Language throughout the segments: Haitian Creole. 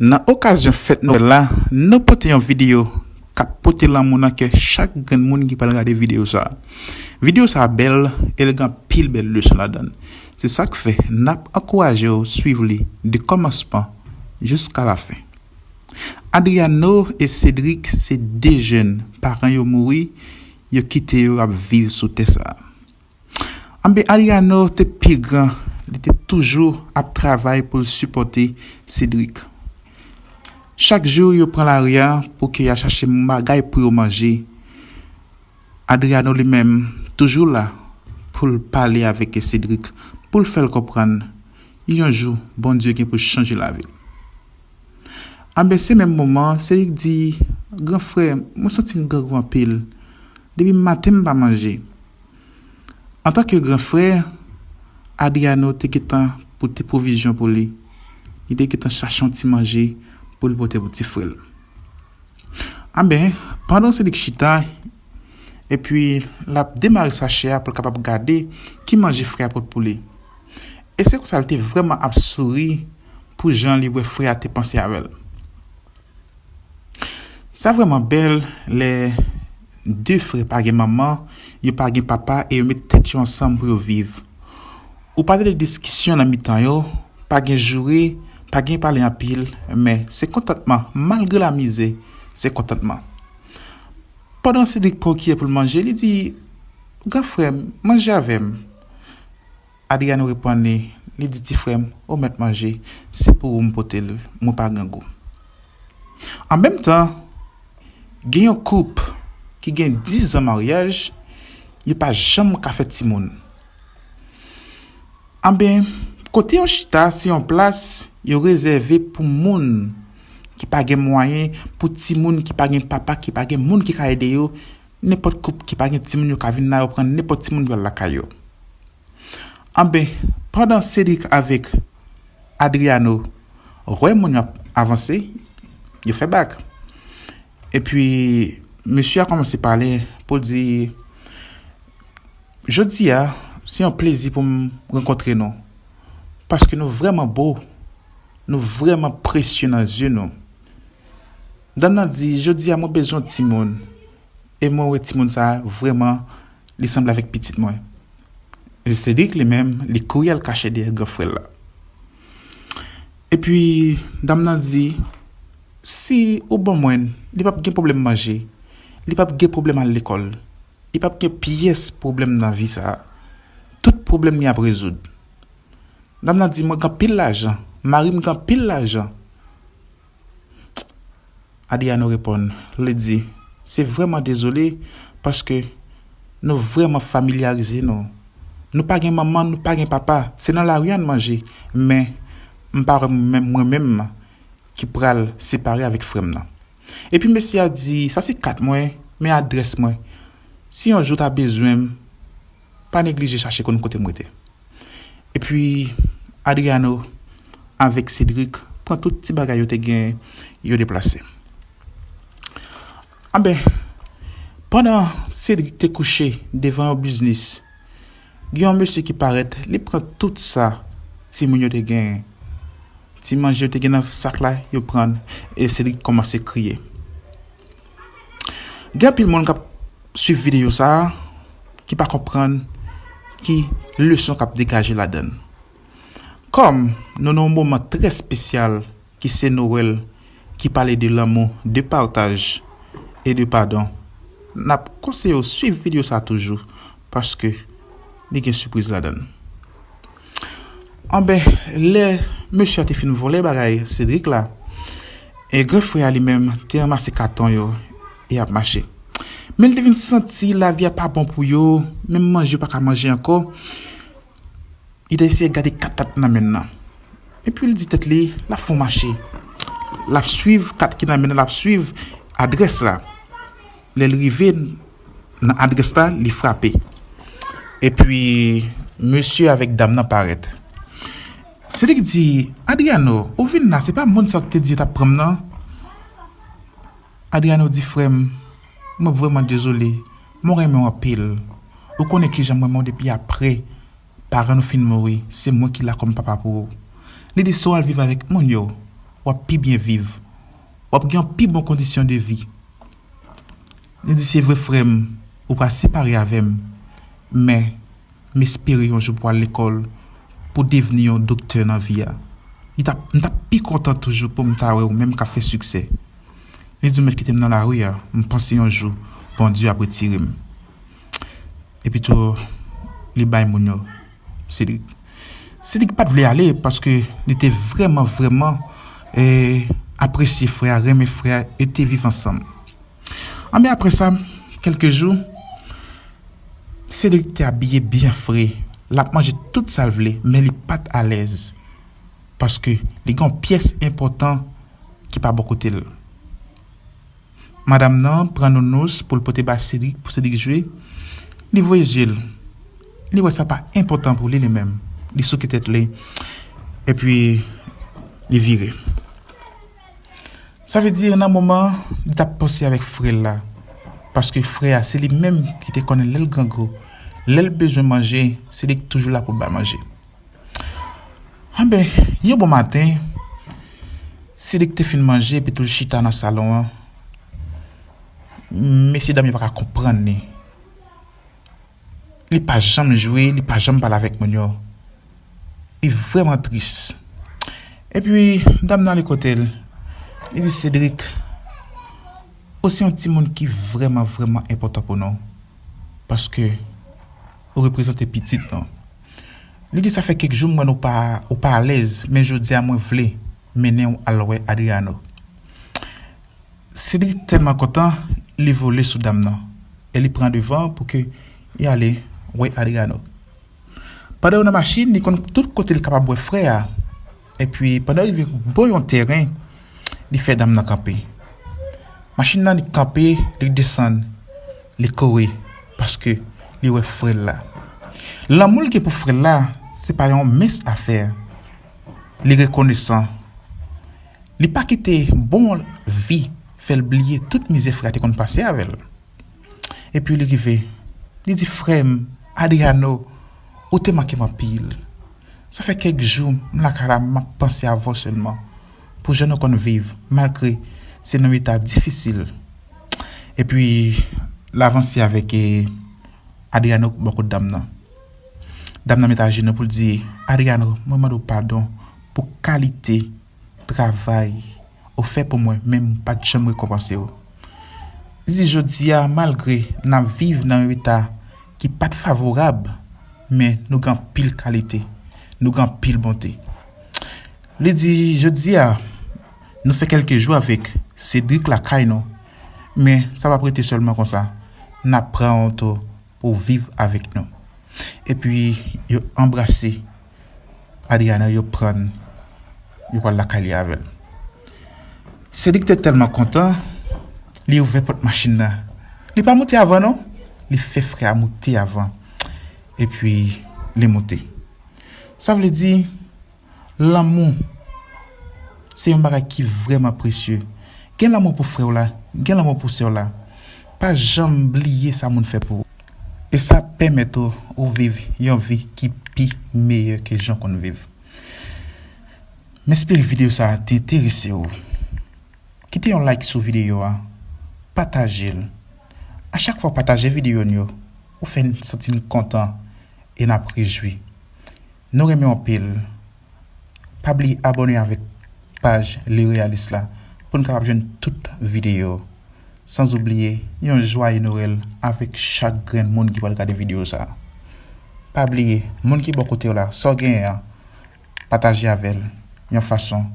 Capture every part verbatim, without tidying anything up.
Nan okazyon fèt Nwèl la, nou pote yon videyo k ap pote lanmou nan kè chak grenn moun ki pral gade videyo sa a. Videyo sa a bèl e l gen anpil bèl leson ladan l. Se sa k fè n ap ankouraje w swiv li de kòmansman jiska lafen. Adriano e Cédric se de jèn, paran yo mouri, yo kite yo ap viv sou tè sa a. Anben, Adriano te pi gran, li te toujou ap travay pou l sipòte Cédric. Chak jou, yo pran lari a pou ke y al chache bagay pou yo manje. Adriano li menm toujou la pou l pale avèk Cédric, pou l fè l konprann yon jou Bondye gen pou chanje lavi l. Anben, se menm moman, Cédric di, "Gran frè, mwen santi m grangou anpil. Depi maten m pa manje." Antanke gran frè, Adriano te gentan pote pwovizyon pou li. Li te gentan chache yon ti manje pou li pote pou ti frè l. Anben, pandan Cédric chita, epi l ap demare sachè a pou l kapab gade ki manje frè a pote pou li. E se konsa l te vrèman ap souri pou jan li wè frè a te panse avè l. Sa vrèman bèl lè de frè pa gen manman, yo pa gen papa e yo met tèt yo ansanm pou yo viv. Ou pa tande diskisyon nan mitan yo, pa gen joure, pa gen pale anpil, men se kontantman, malgre lamizè, se kontantman. Pandan Cédric pran yon kiyè pou l manje, li di, "Gran frè m, manje avè m." Adriano reponn li, li di, "Ti frè m, ou mèt manje, se pou ou m pote l, mwen pa grangou." An menm tan, gen yon koup ki gen diz an maryaj, yo pa janm ka fè timoun. Anben, kote yo chita, se yon plas yo rezève pou moun ki pa gen mwayen, pou timoun ki pa gen papa, ki pa gen moun ki ka ede yo, nenpòt koup ki pa gen timoun yo ka vin la, yo pran nenpòt timoun yo al lakay yo. Anben, pandan Cédric avèk Adriano wè moun yo ap avanse, yo fè bak. Epi, mesye a kòmanse pale pou l di, "Jodi a, se yon plezi pou m rankontre nou, paske nou vrèman bo, nou vrèman presye nan zye nou." Dam nan di, "Jodi a, mwen bezwen yon timoun, e mwen wè timoun sa a, vrèman, li sanble avèk pitit mwen." E Cédric, li menm, li kouri al kache dèyè gran frè l la. Epi, dam nan di, "Si ou ban mwen l, li p ap gen pwoblèm manje, li p ap gen pwoblèm al lekòl, li p ap gen pyès pwoblèm nan vi sa a. Tout pwoblèm li ap rezoud." Dam nan di, "Mwen gen anpil lajan, mari m gen anpil lajan." Adriano reponn, li di, "Se vrèman dezole, paske nou vrèman familyarize nou. Nou pa gen manman, nou pa gen papa, se nan lari a n manje, men m pa wè mwen, mwen menm ki pral separe avèk frè m nan." Epi mesye a di, "Sa se kat mwen, men adrès mwen. Si yon jou w ta bezwen m, pa neglije chache konn kote m rete." Epi, Adriano avèk Cédric pran tout ti bagay yo te gen, yo deplase. Anben, pandan Cédric te kouche devan yon biznis, gen yon mesye ki parèt, li pran tout sa timoun yo te genyen. Ti manje yo te gen nan sak la, yo pran, e Cédric kòmanse kriye. Gen anpil moun k ap swiv videyo sa a ki pa konprann ki leson k ap degaje ladan l. Kòm nou nan yon moman trè espesyal ki se Nwèl, ki pale de lanmou, de pataj e de padon, n ap konseye w swiv videyo sa a toujou, paske li gen sipriz ladan l. Anben, lè mesye a te fin vòlè bagay Cédric la, e gran frè a li menm te ranmase katon yo e ap mache. Men li te vin santi lavi a pa bon pou yo, menm manje yo pa ka manje ankò. Li te eseye gade kat la t nan men l nan. Epi li di tèt li, l ap fè yon mache. L ap swiv kat ki nan men l, l ap swiv adrès la. Lè l rive nan adrès la, li frape. Epi, mesye avèk dam nan parèt. Cédric di, "Adriano, ou vin la, se pa moun sa yo ki te di yo t ap pran m nan?" Adriano di, "Frè m, mwen vrèman dezole. Mwen renmen w anpil. Ou konnen kijan mwen renmen w depi apre paran nou fin mouri, se mwen ki la kòm papa pou ou." Li di, "Si w al viv avèk moun yo, w ap pi byen viv. W ap gen yon pi bon kondisyon de vi. Li di, se vre, frè m, ou pral separe avè m, men m espere yon jou pou al lekòl, pou devni yon doktè nan vi a. Li t ap, m t ap pi kontan toujou pou m ta wè w menm k ap fè siksè. Li di, ou mèt kite m nan lari a, m panse yon jou Bondye ap retire m. Epi tou, li bay moun yo Cédric. Cédric pa t vle ale paske li te vrèman, vrèman, eh, apresye frè a, renmen frè a, yo te viv ansanm. Anben, apre sa, kèlke jou, Cédric te abiye byen fre. L ap manje tout sa l vle, men li pa t alèz. Paske li gen yon pyès enpòtan ki pa bò kote l. Madanm nan pran nounous pou l pote ba Cédric, pou Cédric jwe. Li voye zye l. Li wè sa pa enpòtan pou li, li menm. Li souke tèt li. Epi, li vire. Sa vle di, nan moman, li t ap panse avèk frè l la. Paske frè a, se li menm ki te konnen lè l grangou, lè l bezwen manje, se li ki toujou la pou l ba manje. Anben, yon bon maten, Cédric te fin manje, epi tou l chita nan salon an. Mesye dam yo pa ka konprann li. Li pa janm jwe, li pa janm pale avèk moun yo. Li vrèman tris. Epi, dam nan ale kote l. Li di, Cédric, ou se yon timoun ki vrèman, vrèman enpòtan pou nou. Paske ou reprezante pitit nou. Li di, sa fè kèk jou m wè nou pa, ou pa alèz, men jodi a mwen vle mennen w al wè Adriano. Cédric tèlman kontan, li vole sou dam nan. E li pran devan pou ke li ale wè Adriano. Pandan yo nan machin, li konn tout kote li kapab wè frè a. Epi, pandan yo rive bò yon tèren, li fè dam nan kanpe. Machin nan, li kanpe, li desann, li kouri, paske li wè frè l la. Lanmou l gen pou frè l la, se pa yon mens afè. Li rekonesan. Li pa kite bon vi fè l bliye tout mizè frè a te konn pase avè l. Epi li rive, li di, frè m, Adriano, ou te manke m anpil. Sa fè kèk jou m lakay la, m ap panse avè w sèlman. Pou jan nou konn viv, malgre se nan yon eta difisil. Epi, l avanse avèk, eh, Adriano bò kot dam nan. Dam nan met ajenou pou l di, Adriano, mwen mande w padon pou kalite travay ou fè pou mwen, men m pa t janm rekonpanse w. Li di, jodi a, malgre n ap viv nan yon eta ki pa t favorab, men nou gen anpil kalite, nou gen anpil bonte. Li di, jodi a, nou fè kèlke jou avèk Cédric lakay nou, men sa p ap rete sèlman konsa. N ap pran w tou pou w viv avèk nou. Epi, yo anbrase Adriano, yo pran l, yo pral lakay li avè l. Cédric te tèlman kontan, li ouvè pòt machin nan. Li pa moute avan non, li fè frè a moute avan. Epi, li moute. Sa vle di, lanmou, se yon bagay ki vrèman presye. Gen lanmou pou frè w la, gen lanmou pou sè w la. Pa janm bliye sa moun fè pou ou. E sa pèmèt ou, ou viv yon vi ki pi meyè ke jan w konn viv. M espere videyo sa a te enterese w. Kite yon like sou videyo a, pataje l. A chak fwa w pataje videyo n yo, ou fè n santi n kontan e n ap rejwi. Nou renmen w anpil. Pa bliye abòne avèk paj Le Realiste la pou n kapab jwenn tout videyo. San oubliye, yon jwaye Nwèl avèk chak grenn moun ki pral gade videyo sa a. Pa bliye, moun ki bò kote w la, sa w genyen an, pataje avè l yon fason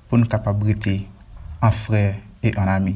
pou n kapab rete an frè e an ami.